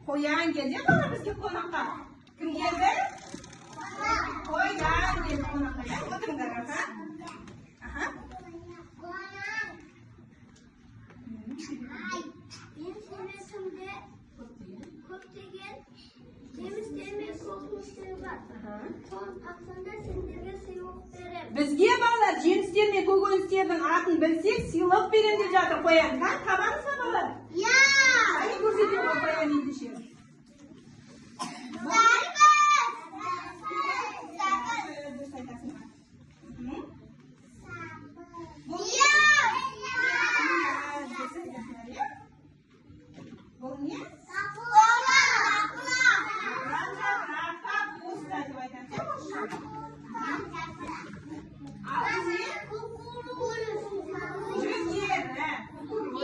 Қоян келді бала бізге қонаққа. Кім келді? Қоян келді қонаққа. Иә, отырыңдар, аха. Аха. Менің семесімде көптеген жемістер мен көкөністер бар. Соны тапсаңдар, сендерге сыйлық беремін. Бізге балалар жемістер мен көкөністердің атын білсек, сыйлық беремін деп жатыр қоян. Кән, табамыз ба, балалар? Я! Қане, көрсете ғой қоян ендеше. Дұрыс айтасыңдар. Бұл иә, дұрыс айтасыңдар, иә? Бұл не? Жапырақ, капуста деп айтамыз, иә, орысша? Ал бұл не? Жүгері. Кукуруз.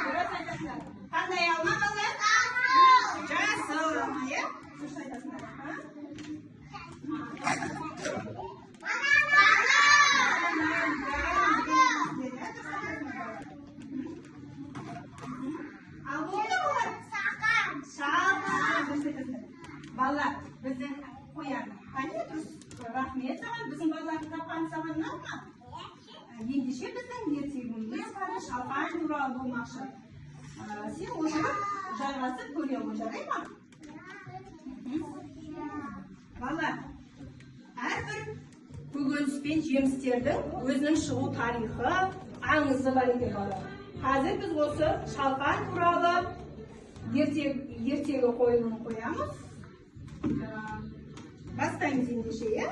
Дұрыс айтасыңдар. Қандай алма, балалар? Жасыл алма, иә? Дұрыс айтасыңдар. Аха. Ал бұл не, балалар? Шалқан. Дұрыс айтасыңдар. Балалар, біздің қоян. Қане, дұрыс. Рахмет саған. Біздің балалардың тапқаны саған ұнады ма? Ендеше біздің ертегіміз қазір шалқан туралы болмақшы. Сен отырып жайғасып көре ғой, жарай ма? Балалар, әрбір көкөніс пен жемістердің өзінің шығу тарихы, аңызы бар екен, балалар. Қазір біз осы шалқан туралы ертегі қойылымын қоямыз. Бастаймыз ендеше, иә?